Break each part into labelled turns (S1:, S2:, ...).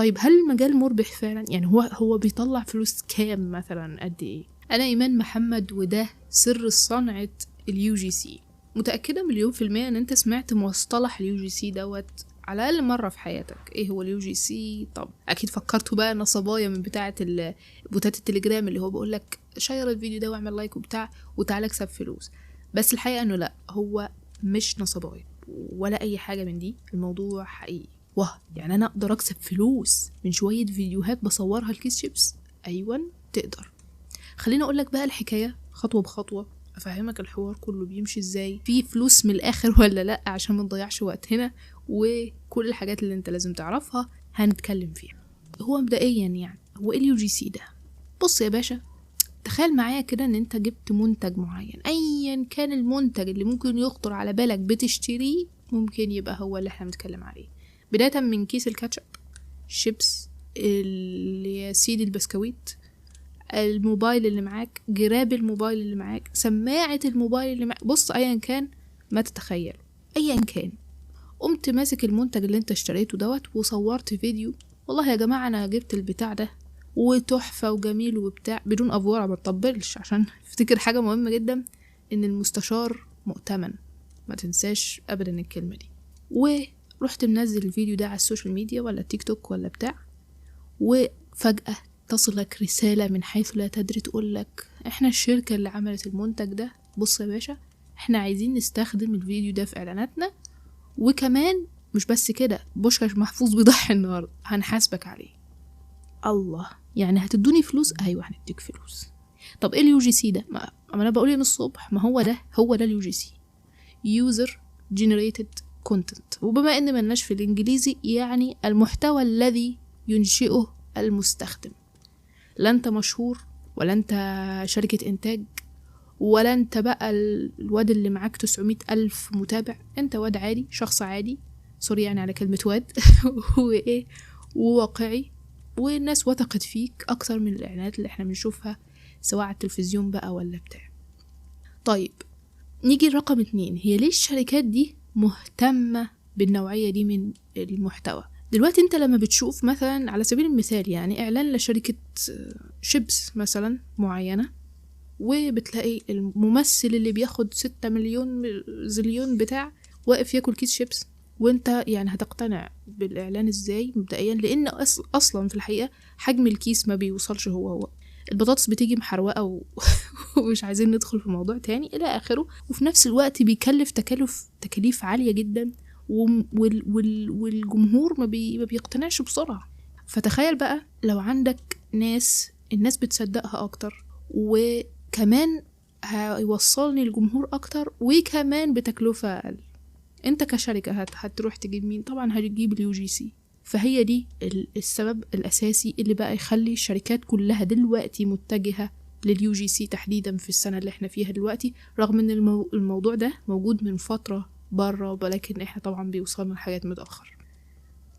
S1: طيب هل المجال مربح فعلا؟ يعني هو بيطلع فلوس كام مثلا، قد ايه؟ انا ايمان محمد، وده سر صنعة ال UGC. متأكدة 100% ان انت سمعت مصطلح ال UGC دوت على الاقل مرة في حياتك. ايه هو ال UGC؟ طب اكيد فكرتوا بقى نصبايا من بتاعة بوتات التليجرام اللي هو بيقولك share الفيديو ده واعمل like وبتاع وتعالى اكسب فلوس. بس الحقيقة انه لا، هو مش نصبايا ولا اي حاجة من دي، الموضوع حقيقي. واه، يعني انا اقدر اكسب فلوس من شوية فيديوهات بصورها الكيس شيبس؟ ايوه تقدر. خليني اقولك بقى الحكاية خطوة بخطوة، افهمك الحوار كله بيمشي ازاي، في فلوس من الاخر ولا لا، عشان ما نضيعش وقتنا، وكل الحاجات اللي انت لازم تعرفها هنتكلم فيها. هو مبدئيا يعني هو ايه ال UGC ده؟ بص يا باشا، تخيل معايا كده ان انت جبت منتج معين، ايا كان المنتج اللي ممكن يخطر على بالك بتشتريه، ممكن يبقى هو اللي احنا بنتكلم عليه. بداية من كيس الكاتشب، شيبس، يا سيدي البسكويت، الموبايل اللي معاك، جراب الموبايل اللي معاك، سماعة الموبايل اللي معاك، بص ايا كان ما تتخيل، ايا كان. قمت ماسك المنتج اللي انت اشتريته دوت وصورت فيديو، والله يا جماعة انا جبت البتاع ده وتحفة وجميل وبتاع، بدون افوره، ما تطبلش، عشان افتكر حاجة مهمة جدا ان المستشار مؤتمن، ما تنساش ابدا الكلمة دي. ورحت منزل الفيديو ده على ال social media ولا تيك توك ولا بتاع، وفجأة تصلك رسالة من حيث لا تدري تقولك احنا الشركة اللي عملت المنتج ده، بص يا باشا احنا عايزين نستخدم الفيديو ده في اعلاناتنا، وكمان مش بس كده، بوشكاش محفوظ بيضحي النهارده هنحاسبك عليه. الله، يعني هتدوني فلوس؟ ايوه هنديك فلوس. طب ايه ال UGC ده؟ ما انا بقول من الصبح، ما هو ده، هو ده ال UGC، user generated content. وبما ان ملناش في الانجليزي، يعني المحتوى الذي ينشئه المستخدم. لا انت مشهور، ولا انت شركة انتاج، ولا انت بقى الواد اللي معاك 900,000 متابع، انت واد عادي، شخص عادي، sorry يعني على كلمة واد وايه، وواقعي، والناس وثقت فيك اكتر من الاعلانات اللي احنا بنشوفها سواء على التلفزيون بقى ولا بتاع. طيب نيجي لرقم 2، هي ليه الشركات دي مهتمة بالنوعية دي من المحتوى؟ دلوقتي انت لما بتشوف مثلا على سبيل المثال يعني اعلان لشركة شيبس مثلا معينة، وبتلاقي الممثل اللي بياخد 6 مليون زليون بتاع واقف ياكل كيس شيبس، وانت يعني هتقتنع بالاعلان ازاي مبدئيا؟ لان اصلا في الحقيقة حجم الكيس ما بيوصلش، هو البطاطس بتيجي محروقة ومش عايزين ندخل في موضوع تاني الى اخره. وفي نفس الوقت بيكلف تكاليف عالية جدا، والجمهور ما بيقتنعش بسرعة. فتخيل بقى لو عندك ناس الناس بتصدقها اكتر، وكمان هيوصلني الجمهور اكتر، وكمان بتكلفة اقل. انت كشركة هتروح تجيب مين؟ طبعا هتجيب ال UGC. فهي دي السبب الاساسي اللي بقى يخلي الشركات كلها دلوقتي متجهة لل UGC تحديدا في السنة اللي احنا فيها دلوقتي، رغم ان الموضوع ده موجود من فترة بره، ولكن احنا طبعا بيوصلنا لحاجات متأخر.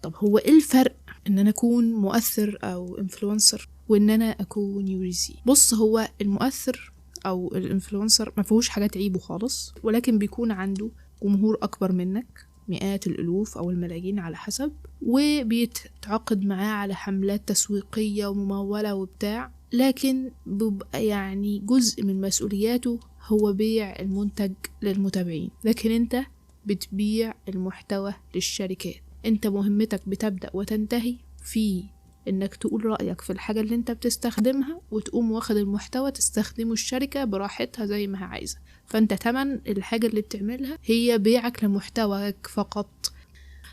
S1: طب هو ايه الفرق ان انا اكون مؤثر او influencer وان انا اكون UGC؟ بص، هو المؤثر او ال influencer ما فيهوش حاجة تعيبه خالص، ولكن بيكون عنده جمهور اكبر منك، مئات الالوف او الملايين على حسب، وبيتعاقد معاه على حملات تسويقية وممولة وبتاع، لكن بيبقى يعني جزء من مسؤولياته هو بيع المنتج للمتابعين. لكن انت بتبيع المحتوى للشركات، انت مهمتك بتبدأ وتنتهي في انك تقول رأيك في الحاجة اللي انت بتستخدمها، وتقوم واخد المحتوى تستخدمه الشركة براحتها زي ما هي عايزة. فانت تمن الحاجة اللي بتعملها هي بيعك لمحتواك فقط.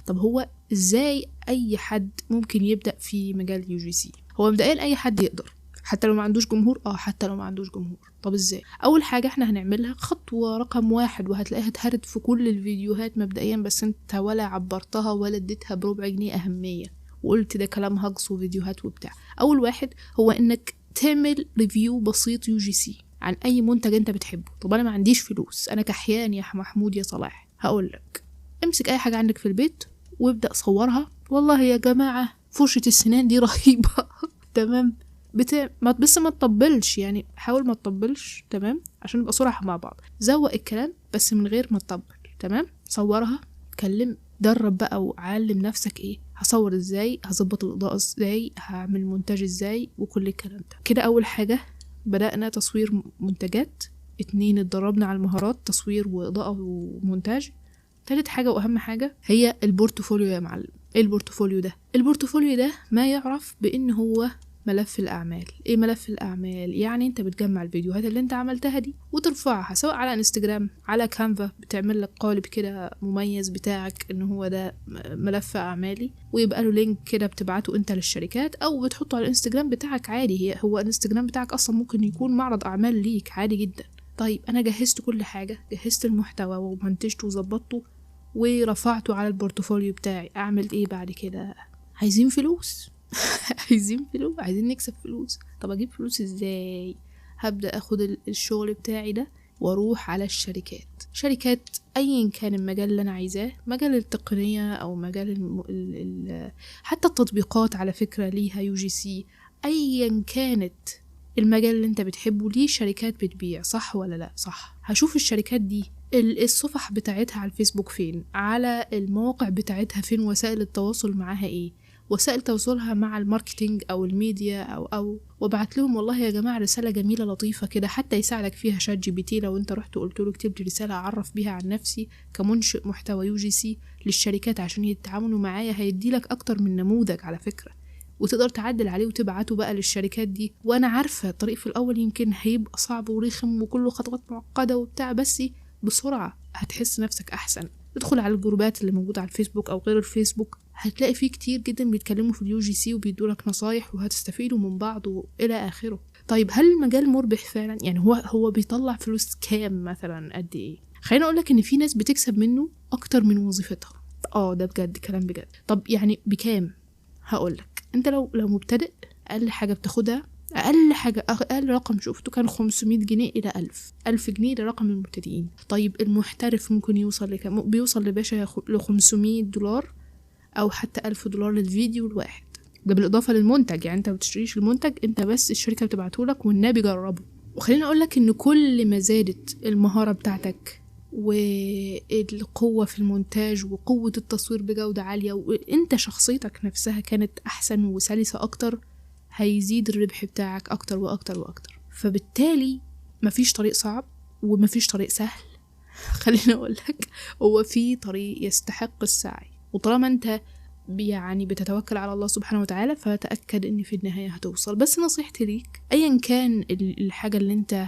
S1: طب هو ازاي اي حد ممكن يبدأ في مجال UGC؟ هو مبدئيا اي حد يقدر، حتى لو ما عندوش جمهور. حتى لو ما عندوش جمهور. طب ازاي؟ اول حاجة احنا هنعملها خطوة رقم 1، وهتلاقيها اتهرت في كل الفيديوهات مبدئيا، بس انت ولا عبرتها ولا اديتها بربع جنيه اهمية، وقلت ده كلام هجص وفيديوهات وبتاع. اول واحد هو انك تعمل review بسيط UGC عن اي منتج انت بتحبه. طب انا ما عنديش فلوس، انا كحيان يا محمود يا صلاح، هقولك امسك اي حاجة عندك في البيت وابدا صورها. والله يا جماعة فرشه السنان دي رهيبة تمام، بس ما تطبلش، يعني حاول ما تطبلش، تمام، عشان نبقى صراحة مع بعض. زوق الكلام بس من غير ما تطبل، تمام. صورها، اتكلم، درب بقى وعلم نفسك ايه هصور ازاي، هظبط الاضاءة ازاي، هعمل مونتاج ازاي، وكل الكلام ده كده. اول حاجة بدأنا تصوير منتجات، 2 اتدربنا على المهارات تصوير واضاءة ومونتاج. تالت حاجة واهم حاجة هي ال portfolio يا معلم. ايه ال portfolio ده؟ ال portfolio ده ما يعرف بان هو ملف الأعمال. إيه ملف الأعمال؟ يعني أنت بتجمع الفيديوهات اللي أنت عملتها دي وترفعها سواء على انستجرام، على كانفا، بتعمل لك قالب كده مميز بتاعك إن هو ده ملف أعمالي، ويبقى له link كده بتبعته أنت للشركات أو بتحطه على الانستجرام بتاعك عادي. هو الانستجرام بتاعك أصلا ممكن يكون معرض أعمال ليك عادي جدا. طيب أنا جهزت كل حاجة، جهزت المحتوى ومنتجته وظبطته ورفعته على ال portfolio بتاعي، أعمل إيه بعد كده؟ عايزين فلوس عايزين فلوس، عايزين نكسب فلوس. طب اجيب فلوس ازاي؟ هبدأ اخد الشغل بتاعي ده واروح على الشركات، شركات ايا كان المجال اللي انا عايزاه، مجال التقنية او مجال حتى التطبيقات على فكرة ليها UGC، ايا كانت المجال اللي انت بتحبه ليه شركات بتبيع، صح ولا لا؟ صح. هشوف الشركات دي الصفح بتاعتها على الفيسبوك فين، على المواقع بتاعتها فين، وسائل التواصل معاها ايه، وسائل تواصلها مع ال marketing او الميديا او وابعت لهم والله يا جماعة رسالة جميلة لطيفة كده، حتى يساعدك فيها ChatGPT لو انت رحت وقلت له اكتب لي رسالة اعرف بيها عن نفسي كمنشئ محتوى UGC للشركات عشان يتعاملوا معايا، هيدي لك اكتر من نموذج على فكرة، وتقدر تعدل عليه وتبعته بقى للشركات دي. وانا عارفه الطريق في الاول يمكن هيبقى صعب ورخم وكله خطوات معقدة وبتاع، بس بسرعة هتحس نفسك احسن. تدخل على الجروبات اللي موجودة على الفيسبوك او غير الفيسبوك، هتلاقي فيه كتير جدا بيتكلموا في ال UGC وبيدولك نصايح وهتستفيدوا من بعض والى اخره. طيب هل المجال مربح فعلا؟ يعني هو بيطلع فلوس كام مثلا، قد ايه؟ خليني اقولك ان في ناس بتكسب منه اكتر من وظيفتها. ده بجد، كلام بجد. طب يعني بكام؟ هقولك انت لو مبتدئ اقل حاجة بتاخدها، اقل حاجة، اقل رقم شفته كان 500 جنيه الى 1000 جنيه لرقم المبتدئين. طيب المحترف ممكن يوصل لكام؟ بيوصل لباشا ل $500 او حتى $1000 للفيديو الواحد، ده بالاضافة للمنتج. يعني انت ما بتشتريش المنتج، انت بس الشركة بتبعته لك والنبي جربه. وخليني اقول لك ان كل ما زادت المهارة بتاعتك والقوه في المونتاج وقوه التصوير بجوده عالية، وانت شخصيتك نفسها كانت احسن وسلسه اكتر، هيزيد الربح بتاعك اكتر واكتر واكتر. فبالتالي مفيش طريق صعب ومفيش طريق سهل خليني اقولك هو في طريق يستحق السعي، وطالما انت يعني بتتوكل على الله سبحانه وتعالى فتأكد ان في النهاية هتوصل. بس نصيحتي ليك ايا كان الحاجة اللي انت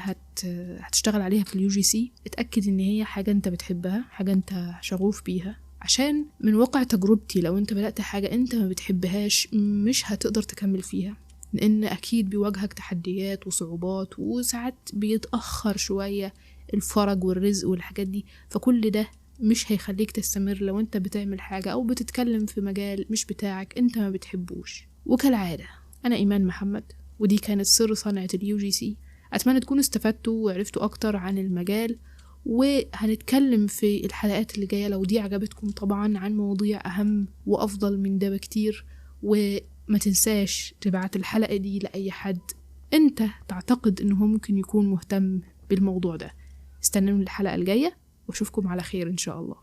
S1: هتشتغل عليها في ال UGC، اتأكد ان هي حاجة انت بتحبها، حاجة انت شغوف بيها، عشان من واقع تجربتي لو انت بدأت حاجة انت ما بتحبهاش مش هتقدر تكمل فيها، لان اكيد بيواجهك تحديات وصعوبات، وساعات بيتأخر شوية الفرج والرزق والحاجات دي، فكل ده مش هيخليك تستمر لو انت بتعمل حاجة او بتتكلم في مجال مش بتاعك انت ما بتحبوش. وكالعادة انا ايمان محمد، ودي كانت سر صنعة ال UGC. اتمنى تكونوا استفدتوا وعرفتوا اكتر عن المجال، وهنتكلم في الحلقات اللي جاية لو دي عجبتكم طبعا عن مواضيع اهم وافضل من ده بكتير. وما تنساش تبعت الحلقة دي لأي حد انت تعتقد انه ممكن يكون مهتم بالموضوع ده. استنوني الحلقة الجاية واشوفكم على خير ان شاء الله.